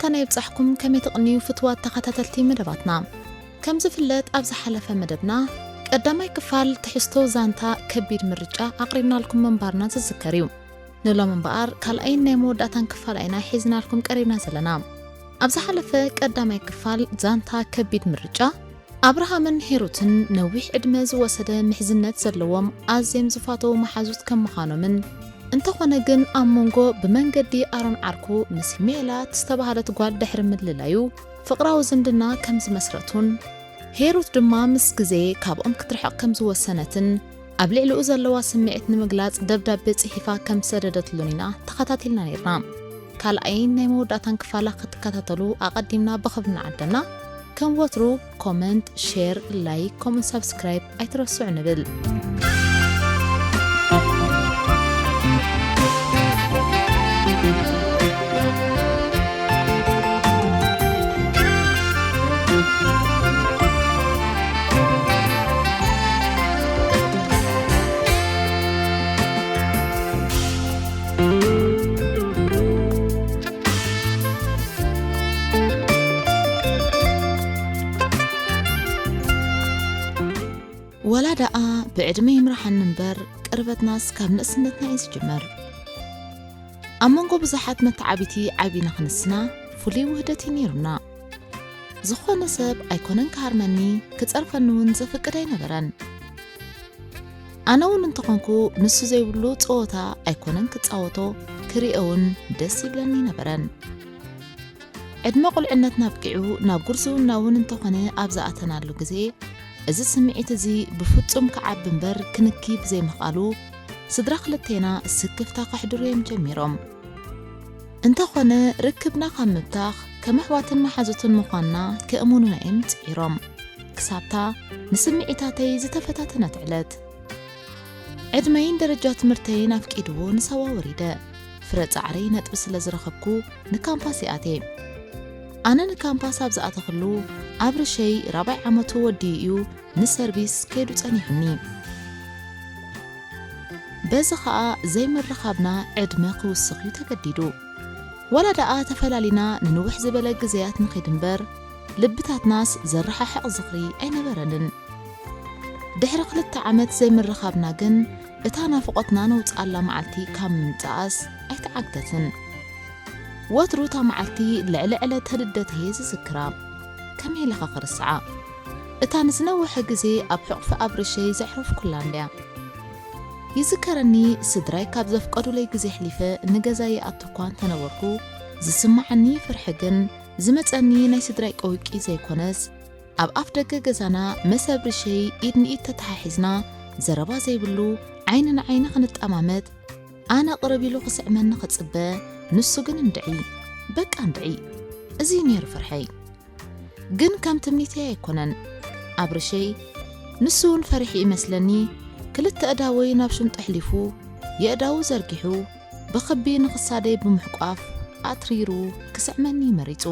ሰላምና ይብጻሕኩም፣ ከመይ ትቕንዩ ፍትዋት ተኸታተልቲ መደባትና? ከም ዝፍለጥ ኣብ ዝሓለፈ መደብና ቀዳማይ ክፋል ትሕዝቶ ዛንታ ከቢድ ምርጫ ኣቕሪብናልኩም ምንባርና ዝዝከር እዩ። ንሎም እምበኣር ካልኣይን ናይ መወዳእታን ክፋል ኢና ሒዝናልኩም ቀሪብና ዘለና። ኣብ ዝሓለፈ ቀዳማይ ክፋል ዛንታ ከቢድ ምርጫ ኣብርሃምን ሄሩትን ነዊሕ ዕድመ ዝወሰደ ምሕዝነት ዘለዎም ኣዝዮም ዝፋተዉ መሓዙት ከም ምዃኖምን፣ እንተኾነ ግን ኣብ መንጎ ብመንገዲ ኣሮን ዓርኩ ምስ ሜላት ዝተባህለት ጓል ድሕሪ ምልላዩ ፍቕራዊ ዝምድና ከም ዝመስረቱን፣ ሄሩት ድማ ምስ ግዜ ካብኦም ክትርሕቕ ከም ዝወሰነትን ኣብ ልዕሊኡ ዘለዋ ስምዒት ንምግላጽ ደብዳቤ ጽሒፋ ከም ዝሰደደትሉን ኢና ተኸታቲልና ነይርና። ካልኣይን ናይ መወዳእታን ክፋላ ክትከታተሉ ኣቐዲምና ብኽብሪ ንዓደምና። ከም ወትሩ ኮመንት፣ ሼር፣ ላይክ ከምኡን ሳብስክራይብ ኣይትረስዑ ንብል። ወላ ደኣ ብዕድመ ይምርሓኒ እምበር ቅርበትናስ ካብ ንእስነትና እዩ ዝጅምር። ኣብ መንጎ ብዙሓት መተዓቢቲ ዓቢና ክንስና ፍሉይ ውህደት እዩ ነይሩና። ዝኾነ ሰብ ኣይኮነን ክሃርመኒ፣ ክጸርፈኒ እውን ዘፍቅድ ኣይነበረን። ኣነ እውን እንተኾንኩ ንሱ ዘይብሉ ጸወታ ኣይኮነን ክጻወቶ፣ ክሪኦ እውን ደስ ይብለኒ ኣይነበረን። ዕድመ ቁልዕነትና ኣብቂዑ ናብ ጉርዝውና እውን እንተኾነ ኣብ ዝኣተናሉ ግዜ፣ እዚ ስምዒት እዚ ብፍጹም ክዓቢ እምበር ክንኪ ብዘይምኽኣሉ፣ ስድራ ክልቴና ስክፍታ ከሕድሩ እዮም ጀሚሮም። እንተኾነ፣ ርክብና ካብ ምብታኽ፣ ከም ኣሕዋትን መሓዙትን ምዃንና ከእምኑና እዮም ጽዒሮም። ክሳብታ ንስምዒታተይ ዝተፈታተነት ዕለት። ዕድመይን ደረጃ ትምህርተይን ኣፍቂድዎ ንሳዋ ወሪደ። ፍረ ጻዕረይ ነጥቢ ስለ ዝረኸብኩ ንካምፓስ ይኣትየ። ኣነ ንካምፓስ ኣብ ዝኣተኽሉ ኣብርሸይ ራብዓይ ዓመቱ ወዲኡ እዩ ንሰርቪስ ከይዱ ጸኒሑኒ። በዚ ኸኣ ዘይምርኻብና ዕድመ ክውስኽ እዩ ተገዲዱ። ዋላ ደኣ ተፈላሊና ንንውሕ ዝበለ ግዜያት ንኺድ እምበር፣ ልብታትናስ ዘረሓሕቕ ዝኽሪ ኣይነበረንን። ድሕሪ ክልተ ዓመት ዘይምርኻብና ግን፣ እታ ናፍቖትና ነውጽኣላ መዓልቲ ካብ ምምጽኣስ ኣይተዓግተትን። ወትሩ እታ መዓልቲ ልዕሊ ዕለተ ልደተይ እየ ዝዝክራ። ከመይ ኢለ ኸ ክርስዓ? እታ ንዝነውሐ ግዜ ኣብ ሕቑፊ ኣብርሸይ ዘዕረፍኩላ እንድያ። ይዝከረኒ፣ ስድራይ ካብ ዘፍቀዱለይ ግዜ ኣሕሊፈ ንገዛይ ይኣቱ እኳ እንተነበርኩ፣ ዝስምዓኒ ፍርሒ ግን፣ ዝመጸኒ ናይ ስድራይ ቀውቂ ዘይኮነስ፣ ኣብ ኣፍ ደገ ገዛና መሰብ ርሸይ ኢድ ንኢድ ተተሓሒዝና፣ ዘረባ ዘይብሉ፣ ዓይኒ ንዓይኒ ክንጠማመት፣ ኣነ ቅርብ ኢሉ ክስዕመኒ ክጽበ፣ ንሱ ግን እንድዒ፣ በቃ እንድዒ። እዚ እዩ ነይሩ ፍርሐይ። ግን ከም ትምኒተይ ኣይኮነን። ኣብ ርሸይ፣ ንሱ እውን ፈሪሑ ይመስለኒ፣ ክልተ ኣእዳወይ ናብ ሽምጡ ኣሕሊፉ፣ የእዳዉ ዘርጊሑ፣ ብኽቢ ንኽሳደይ ብምሕቋፍ፣ ኣትሪሩ ክስዕመኒ መሪጹ።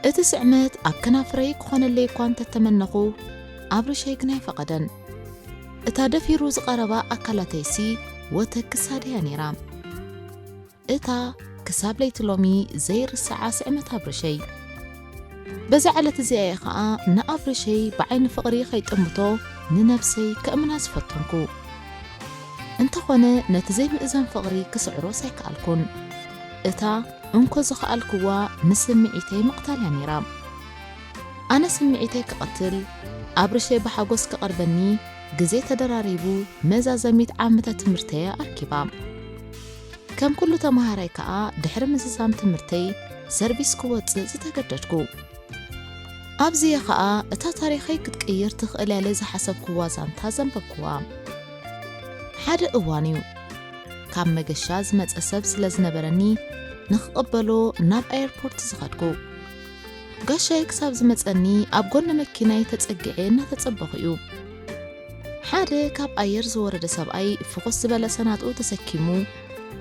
እቲ ስዕመት ኣብ ከናፍረይ ክኾነለይ እኳ እንተተመነኹ፣ ኣብ ርሸይ ግን ኣይፈቐደን። እታ ደፊሩ ዝቐረባ ኣካላተይሲ ወተክ ክሳደያ ነይራ። እታ ክሳብ ለይቲ ሎሚ ዘይርስዓ ስዕመት ኣብ ርሸይ። በዛ ዕለት እዚኣ እየ ኸኣ ንኣብ ርሸይ ብዓይኒ ፍቕሪ ከይጥምቶ ንነብሰይ ከእምና ዝፈተንኩ። እንተኾነ ነቲ ዘይምእዘን ፍቕሪ ክስዕሮስ ኣይከኣልኩን። እታ እንኮ ዝኸኣልክዋ ንስምዒተይ ምቕታል እያ ነይራ። ኣነ ስምዒተይ ክቐትል፣ ኣብ ርሸይ ብሓጎስ ክቐርበኒ ግዜ ተደራሪቡ መዛዘሚት ዓመተ ትምህርተየ ኣርኪባ። ከም ኩሉ ተመሃራይ ከኣ ድሕሪ ምዝዛም ትምህርተይ ሰርቪስ ክወጽእ ዝተገደድኩ። ኣብዚየ ኸኣ እታ ታሪኸይ ክትቅይር ትኽእል እያ ኢለ ዝሓሰብክዋ ዛንታ ዘንበብክዋ። ሓደ እዋን እዩ፣ ካብ መገሻ ዝመጸ ሰብ ስለ ዝነበረኒ ንኽቕበሎ ናብ ኣየርፖርት ዝኸድኩ። ጋሻይ ክሳብ ዝመጸኒ ኣብ ጎኒ መኪናይ ተጸጊዐ እናተጸበኹ እዩ። ሓደ ካብ ኣየር ዝወረደ ሰብኣይ ፍኹስ ዝበለ ሰናጥኡ ተሰኪሙ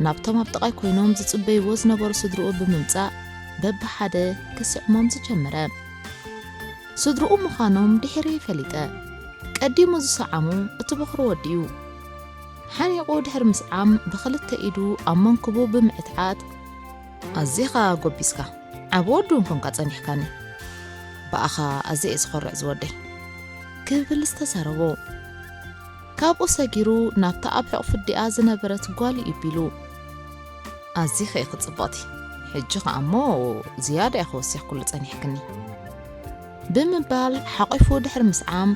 ናብቶም ኣብ ጥቓይ ኮይኖም ዝጽበይዎ ዝነበሩ ስድርኡ ብምምጻእ በብሓደ ክስዕሞም ዝጀመረ። ስድርኡ ምዃኖም ድሒረይ ፈሊጠ። ቀዲሙ ዝሰዓሙ እቲ በኹሪ ወዲ እዩ። ሓኒቑ ድሕሪ ምስዓም ብኽልተ ኢዱ ኣብ መንኩቡ ብምዕትዓት ኣዚኻ ጎቢዝካ፣ ዓቢ ወዲ እውን ኮንካ ጸኒሕካኒ። ብኣኻ ኣዝየ እየ ዝኾርዕ ዝወደይ፣ ክብል ዝተዛረቦ። ካብኡ ሰጊሩ ናብታ ኣብ ሕቑፊ ኣዲኣ ዝነበረት ጓሉ እዩ ቢሉ። ኣዚኺ ኢኺ ጽብቕቲ፣ ሕጂ ኸኣ እሞ ዝያዳ ኢኺ ወሲኽኩሉ ጸኒሕክኒ። ብምባል ሓቒፉ ድሕሪ ምስዓም፣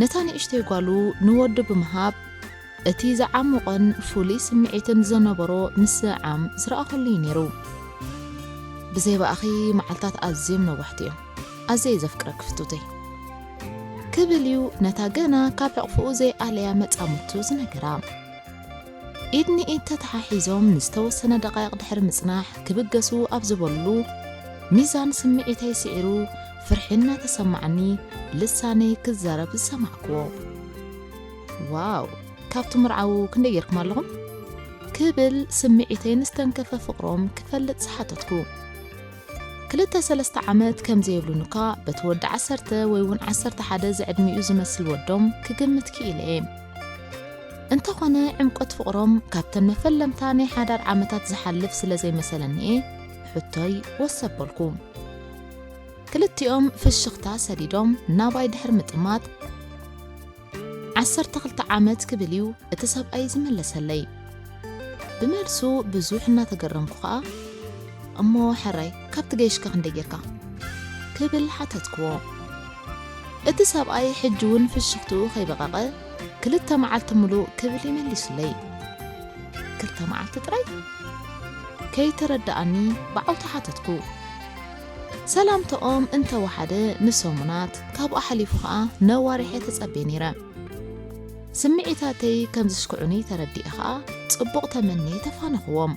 ነታ ንእሽተይ ጓሉ ንወዱ ብምሃብ፣ እቲ ዝዓሞቐን ፍሉይ ስምዒትን ዝነበሮ ምስዓም ዝረኣኹሉ እዩ ነይሩ። ብዘይ ብኣኺ መዓልታት ኣዝዮም ነዋሕቲ እዮም። ኣዝየ ዘፍቅረኪ ፍቱተይ። ክብል እዩ ነታ ገና ካብ ሕቕፍኡ ዘይኣለያ መጻምድቱ ዝነገራ። ኢድ ንኢድ ተተሓሒዞም ንዝተወሰነ ደቓይቕ ድሕሪ ምጽናሕ ክብገሱ ኣብ ዝበሉሉ፣ ሚዛን ስምዒተይ ስዒሩ፣ ፍርሒ እናተሰማዓኒ ልሳነይ ክዛረብ ዝሰማዕክዎ። ዋው፣ ካብቲ ምርዓው ክንደይ ጌርኩም ኣለኹም? ክብል ስምዒተይ ንዝተንከፈ ፍቕሮም ክፈልጥ ዝሓተትኩ። ክልተ ሰለስተ ዓመት ከም ዘይብሉን እኳ በቲ ወዲ ዓሰርተ ወይ እውን ዓሰርተ ሓደ ዝዕድሚኡ ዝመስል ወዶም ክግምት ክኢለ እየ። እንተኾነ ዕምቆት ፍቕሮም ካብተን መፈለምታ ናይ ሓዳር ዓመታት ዝሓልፍ ስለ ዘይመሰለኒ እየ ሕቶይ ወስ ኣበልኩ። ክልቲኦም ፍሽኽታ ሰዲዶም ናባይ ድሕሪ ምጥማት፣ ዓሰርተ ክልተ ዓመት ክብል እዩ እቲ ሰብኣይ ዝመለሰለይ። ብመልሱ ብዙሕ እናተገረምኩ ኸኣ፣ "እሞ ሕራይ ካብቲ ገይሽከ ክንደይ ጌርካ?" ክብል ሓተትክዎ። እቲ ሰብኣይ ሕጂ እውን ፍሽኽትኡ ከይበቐቐ፣ "ክልተ መዓልቲ ምሉእ" ክብል ይመሊሱለይ። "ክልተ መዓልቲ ጥራይ?" ከይተረድኣኒ ብዓውታ ሓተትኩ። ሰላምታኦም እንተወሓደ ንሰሙናት፣ ካብኡ ሓሊፉ ኸኣ ነዋርሕ እየ ተጸብየ ነይረ። ስምዒታተይ ከም ዝሽክዑኒ ተረዲኤ ኸኣ ጽቡቕ ተመንየ ተፋነኽዎም።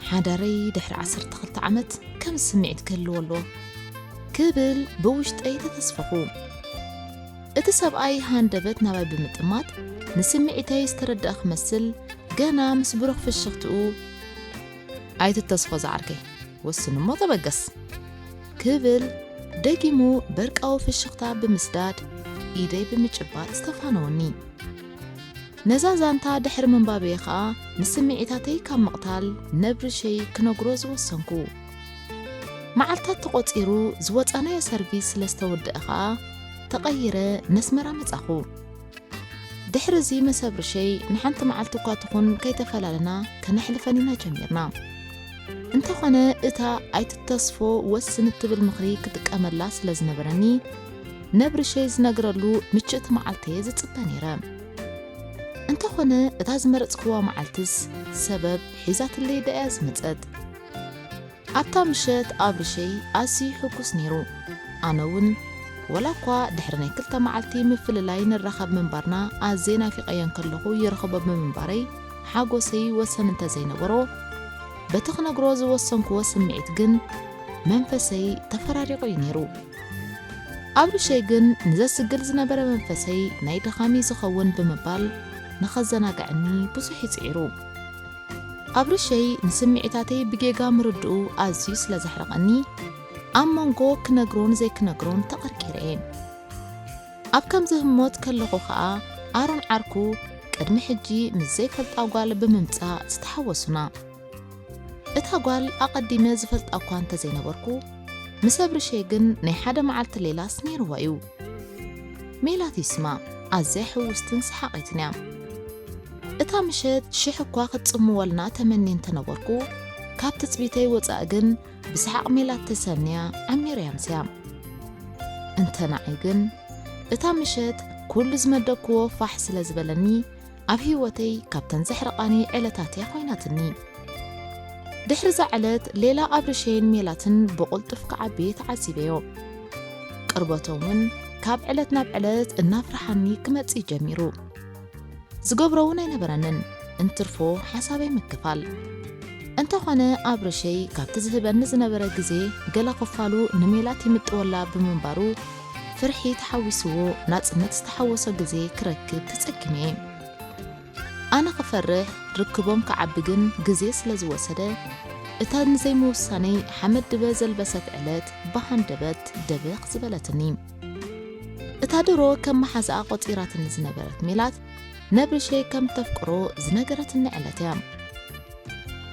"ሓዳረይ ድሕሪ ዓሰርተ ክልተ ዓመት ከም ስምዒት ክህልዎ ኣለዎ" ክብል ብውሽጠይ ተተስፈኹ። እቲ ሰብኣይ ሃንደበት ናባይ ብምጥማት ንስምዒተይ ዝተረድኣ ክመስል ገና ምስ ብሩኽ ፍሽኽትኡ፣ "ኣይትተስፎ ዝዓርከይ፣ ወስን እሞ ተበገስ" ክብል ደጊሙ በርቃዊ ፍሽኽታ ብምስዳድ ኢደይ ብምጭባጥ ዝተፋነወኒ። ነዛ ዛንታ ድሕሪ ምንባበይ ኸኣ ንስምዒታተይ ካብ ምቕታል ነብርሸይ ክነግሮ ዝወሰንኩ። መዓልታት ተቖጺሩ ዝወጻናዮ ሰርቪስ ስለ ዝተወደኣ ኸኣ ተቐይረ ነስመራ መጻኹ። ድሕርዚ ምስ ኣብርሸይ ንሓንቲ መዓልቲ እኳ ትኹን ከይተፈላለና ከነሕልፈን ኢና ጀሚርና። እንተኾነ እታ ኣይትተስፎ ወስን እትብል ምኽሪ ክጥቀመላ ስለ ዝነበረኒ፣ ነብርሸይ ዝነግረሉ ምችእቲ መዓልቲ እየ ዝጽበ ነይረ። እንተኾነ እታ ዝመረጽክዋ መዓልትስ ሰበብ ሒዛትለይ ደኣ እያ ዝመጸት። ኣብታ ምሸት ኣብርሸይ ኣዝዩ ሕጉስ ነይሩ። ኣነ እውን፣ ወላ እኳ ድሕሪ ናይ ክልተ መዓልቲ ምፍልላይ ንራኸብ ምንባርና ኣዝየ ናፊቐዮ እንከለኹ ይረኽቦ ብምንባረይ ሓጎሰይ ወሰን እንተዘይነበሮ፣ በቲ ክነግሮ ዝወሰንክዎ ስምዒት ግን መንፈሰይ ተፈራሪቑ እዩ ነይሩ። ኣብርሸይ ግን ንዘስግል ዝነበረ መንፈሰይ ናይ ድኻሚ ዝኸውን ብምባል ንኸዘናግዐኒ ብዙሕ እዩ ጽዒሩ። ኣብርሸይ ንስምዒታተይ ብጌጋ ምርድኡ ኣዝዩ ስለ ዘሕረቐኒ፣ ኣብ መንጎ ክነግሮን ዘይክነግሮን ተቐርቂረ እየ። ኣብ ከምዚ ህሞት ከለኹ ኸኣ፣ ኣሮን ዓርኩ ቅድሚ ሕጂ ምስ ዘይፈልጣ ጓል ብምምጻእ ዝተሓወሱና። እታ ጓል ኣቐዲመ ዝፈልጣ እኳ እንተዘይነበርኩ፣ ምስ ኣብርሸይ ግን ናይ ሓደ መዓልቲ ሌላስ ነይርዋ እዩ። ሜላት ይስማ፣ ኣዝያ ሕውስትን ሰሓቒትን እያ። እታ ምሸት ሽሕ እኳ ክትጽምወልና ተመንየ እንተነበርኩ፣ ካብ ትጽቢተይ ወጻኢ ግን ብሰሓቕ ሜላት ተሰንያ ዓሚራ እያ ኣምስያ። እንተ ንዓይ ግን፣ እታ ምሸት ኩሉ ዝመደብክዎ ፋሕ ስለ ዝበለኒ፣ ኣብ ህይወተይ ካብተን ዘሕርቓኒ ዕለታት እያ ኮይናትኒ። ድሕሪ እዛ ዕለት፣ ሌላ ኣብርሸይን ሜላትን ብቕልጡፍ ክዓቢ ተዓዚበዮ። ቅርበቶም እውን ካብ ዕለት ናብ ዕለት እናፍርሓኒ ክመጽእ ጀሚሩ። ዝገብሮ እውን ኣይነበረንን፣ እንትርፎ ሓሳበይ ምክፋል። እንተኾነ ኣብርሸይ ካብቲ ዝህበኒ ዝነበረ ግዜ ገለ ክፋሉ ንሜላት ይምጥወላ ብምንባሩ፣ ፍርሒ ተሓዊስዎ ናጽነት ዝተሓወሶ ግዜ ክረክብ ተጸጊመ እየ። ኣነ ክፈርሕ ርክቦም ክዓቢ ግን ግዜ ስለ ዝወሰደ፣ እታ ንዘይምውሳነይ ሓመድ ድበ ዘልበሰት ዕለት ብሃንደበት ደበኽ ዝበለትኒ። እታ ድሮ ከም መሓዛኣ ቆጺራትኒ ዝነበረት ሜላት፣ ነብርሸይ ከም ተፍቅሮ ዝነገረትኒ ዕለት እያ።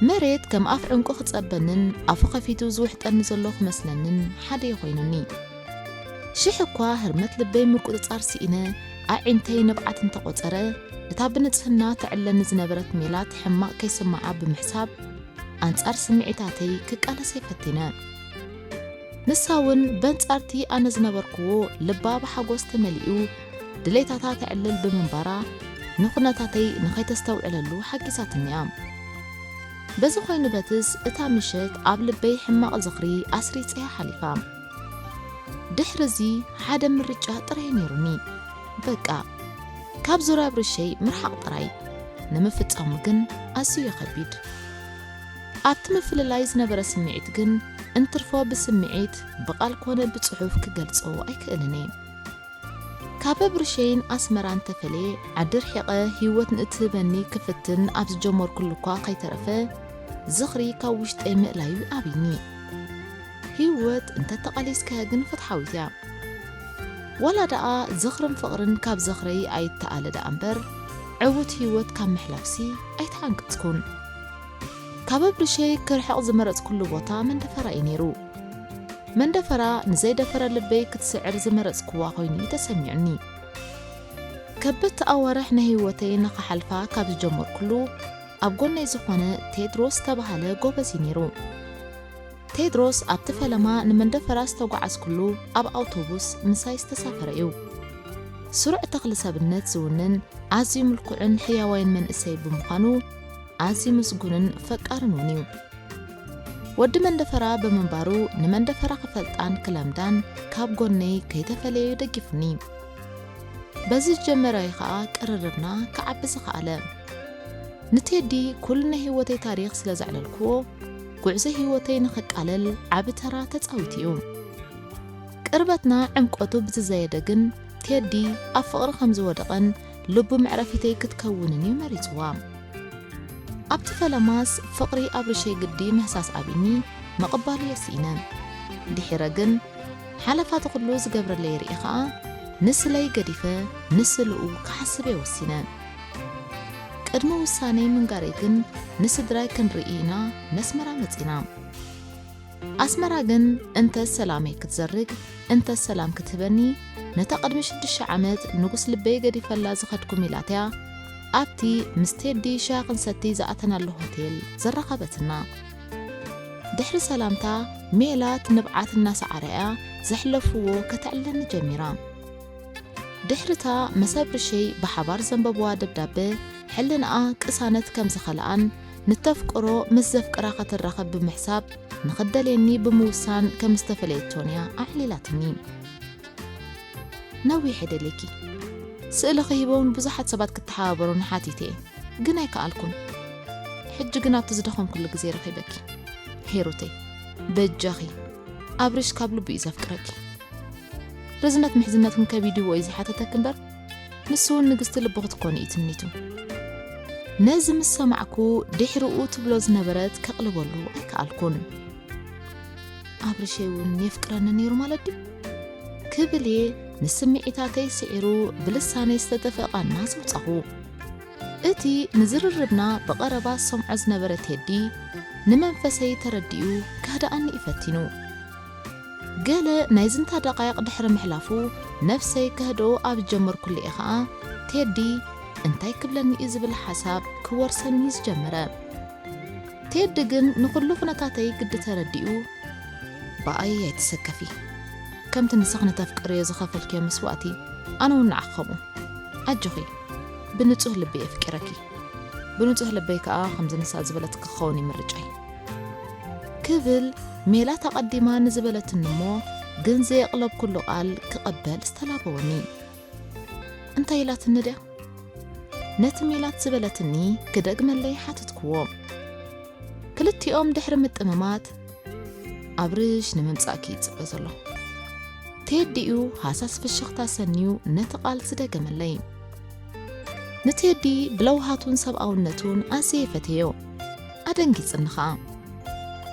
መሬት ከም ኣፍ ዕንቁ ክጸበንን ኣፉ ከፊቱ ዝውሕጠኒ ዘሎ ክመስለንን ሓደየ ኮይኑኒ። ሽሕ እኳ ህርመት ልበይ ምቁጽጻር ስኢነ፣ ኣዒንተይ ንብዓት እንተቖጸረ፣ እታ ብንጽህና ትዕለኒ ዝነበረት ሜላት ሕማቕ ከይስምዓ ብምሕሳብ፣ ኣንጻር ስምዒታተይ ክቃለሰ ፈቲነ። ንሳ እውን በንጻርቲ ኣነ ዝነበርክዎ ልባ ብሓጎስ ተመሊኡ ድሌታታ ተዕልል ብምንባራ ንኹነታተይ ንኸይተስተውዕለሉ ሓጊዛትኒ እያ። በዚ ኮይኑ በትስ እታ ምሸት ኣብ ልበይ ሕማቕ ዝኽሪ ኣስሪጸያ ሓሊፋ። ድሕሪ እዚ ሓደ ምርጫ ጥራይ ነይሩኒ። በቃ ካብ ዙርያ ብርሸይ ምርሓቕ ጥራይ። ንምፍጻሙ ግን ኣዝዩ ከቢድ። ኣብቲ ምፍልላይ ዝነበረ ስምዒት ግን እንትርፎ ብስምዒት ብቓል ኮነ ብጽሑፍ ክገልጾ ኣይክእልን እየ። ካብ ብርሸይን ኣስመራን ተፈልየ ዓዲ ርሒቐ ህይወት ንእትህበኒ ክፍትን ኣብ ዝጀመርኩሉ እኳ ከይተረፈ ዝኽሪ ካብ ውሽጠይ ምእላዩ ኣብይኒ። ህይወት እንተተቓሊስካያ ግን ፍትሓዊት እያ። ዋላ ደኣ ዝኽርን ፍቕርን ካብ ዝኽረይ ኣይተኣለ ደኣ እምበር፣ ዕዉት ህይወት ካብ ምሕላፍሲ ኣይተሓንቀጽኩን። ካብ ብርሸይ ክርሕቕ ዝመረጽኩሉ ቦታ መንደፈራ እዩ ነይሩ። መንደፈራ ንዘይደፈረ ልበይ ክትስዕር ዝመረጽኩዋ ኮይኑ እዩ ተሰሚዑኒ። ከበድቲ ኣዋርሕ ናይ ህይወተይ ንኽሓልፋ ካብ ዝጀመርኩሉ፣ ኣብ ጎነይ ዝኾነ ቴድሮስ ዝተባህለ ጎበዝ እዩ ነይሩ። ቴድሮስ ኣብቲ ፈለማ ንመንደፈራ ዝተጓዓዝኩሉ ኣብ ኣውቶቡስ ምሳይ ዝተሳፈረ እዩ። ስሩዕ ተኽሊ ሰብነት ዝውንን ኣዝዩ ምልኩዕን ሕያዋይን መንእሰይ ብምዃኑ ኣዝዩ ምስጉንን ፈቃርን እውን እዩ። ወዲ መንደፈራ ብምንባሩ ንመንደፈራ ክፈልጣን ክለምዳን ካብ ጎነይ ከይተፈለየ ደጊፉኒ። በዚ ዝጀመረዮ ኸኣ ቅርርብና ክዓቢ ዝኸኣለ። ንቴዲ ኩሉ ናይ ህይወተይ ታሪኽ ስለ ዘዕለልክዎ፣ ጉዕዞ ህይወተይ ንኸቃልል ዓቢ ተራ ተጻዊቱ እዩ። ቅርበትና ዕምቆቱ ብዝዘየደ ግን፣ ቴዲ ኣብ ፍቕሪ ከም ዝወደቐን ልቡ መዕረፊተይ ክትከውንን እዩ መሪጽዋ። ኣብቲ ፈለማስ ፍቕሪ ኣብ ርሸይ ግዲ ምህሳስ ኣብይኒ፣ ምቕባል እየ ስኢነ። ድሒረ ግን፣ ሓለፋ እቲ ኩሉ ዝገብረለይ ርእየ ኸኣ፣ ንስለይ ገዲፈ፣ ንስልኡ ክሓስብ እየ ወሲነ። ቅድሚ ውሳነይ ምንጋረይ ግን፣ ንስድራይ ክንርኢ ኢና ነስመራ መጺና። ኣስመራ ግን እንተ ሰላመይ ክትዘርግ፣ እንተ ሰላም ክትህበኒ፣ ነታ ቅድሚ ሽዱሽተ ዓመት ንጉስ ልበይ ገዲፈላ ዝኸድኩ ሜላትያ፣ ኣብቲ ምስ ቴዲ ሻሂ ክንሰቲ ዝኣተናሉ ሆቴል ዘራኸበትና። ድሕሪ ሰላምታ፣ ሜላት ንብዓት እናሰዓረ እያ ዘሕለፍዎ ከተዕልለኒ ጀሚራ። ድሕርታ መሰብ ርሸይ ብሓባር ዘንበብዋ ደብዳበ፣ ሕልናኣ ቅሳነት ከም ዝኸልኣን፣ ንተፍቅሮ ምስ ዘፍቅራ ከተራኸብ ብምሕሳብ፣ ንኽደልየኒ ብምውሳን ከም ዝተፈለየቶን እያ ኣዕሊላትኒ። ነዊሕ እደልየኪ። ስእሊ ክሂቦን ብዙሓት ሰባት ክተሓባበሩን ሓቲተ እየ፣ ግን ኣይከኣልኩን። ሕጂ ግን ኣብቲ ዝደኸምኩሉ ግዜ ረኺበኪ። ሄሩተይ፣ በጃኺ፣ ኣብርሽ ካብ ልቡ እዩ ዘፍቅረኪ። ርዝነት ምሕዝነትኩም ከቢድዎ እዩ ዝሓተተኪ እምበር፣ ንሱ እውን ንግስቲ ልቡ ክትኮኒ እዩ ትምኒቱ። ነዚ ምስ ሰማዕኩ፣ ድሕሪኡ ትብሎ ዝነበረት ከቕልበሉ ኣይከኣልኩን። ኣብርሸይ እውን የፍቅረኒ ነይሩ ማለት ድዩ? ክብል እየ ንስምዒታተይ ስዒሩ ብልሳነይ ዝተተፍአ ቃና ዘውጻኹ። እቲ ንዝርርብና ብቐረባ ዝሰምዖ ዝነበረ ቴዲ፣ ንመንፈሰይ ተረዲኡ ከህድኣኒ እዩ ፈቲኑ። ገለ ናይ ዝንታ ደቓይቕ ድሕሪ ምሕላፉ፣ ነፍሰይ ከህድኦ ኣብ ዝጀመርኩሉ እየ ኸኣ፣ ቴዲ እንታይ ክብለኒ እዩ ዝብል ሓሳብ ክወርሰኒ ዝጀመረ። ቴዲ ግን ንኹሉ ኩነታተይ ግዲ ተረዲኡ፣ ብኣይ ኣይትሰከፊ። ከምቲ ንስኺ ንተፍቅርዮ ዝኸፈልክዮ መስዋእቲ፣ ኣነ እውን ንዓኺ ከምኡ። ኣጆኺ፣ ብንጹህ ልቢ ኣፍቂረኪ። ብንጹህ ልበይ ከኣ ከምዚ ንሳ ዝበለትኪ ክኸውን እዩ ምርጫይ። ክብል ሜላት ኣቐዲማ ንዝበለትኒ እሞ፣ ግን ዘየቕለብኩሉ ቃል ክቕበል ዝተላበወኒ። እንታይ ኢላትኒ ድያ? ነቲ ሜላት ዝበለትኒ ክደግመለይ ሓተትክዎ። ክልቲኦም ድሕሪ ምጥምማት፣ ኣብርሽ ንምምጻእኪ ይጽበ ዘሎ። ቴዲ'ዩ ሃሳስ ፍሽኽታ ሰንዩ ነቲ ቃል ዝደገመለይ። ንቴዲ ብለውሃቱን ሰብኣውነቱን ኣዝየ ይፈትየዮ። ኣደንጊጽኒ ኸኣ።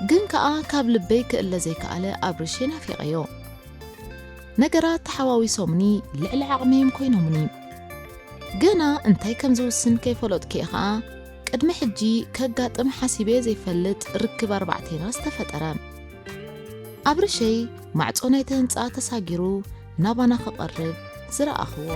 ግን ከኣ ካብ ልበይ ክእለ ዘይከኣለ ኣብርሽ የናፊቐዮ። ነገራት ተሓዋዊሶምኒ ልዕሊ ዓቕመዮም ኮይኖምኒ። ገና እንታይ ከም ዝውስን ከይፈለጥኩ እየ ኸኣ ቅድሚ ሕጂ ከጋጥም ሓሲበ ዘይፈልጥ ርክብ ኣርባዕቴና ዝተፈጠረ። ኣብርሸይ ማዕጾ ናይቲ ህንጻ ተሳጊሩ ናባና ክቐርብ ዝረኣኽዎ።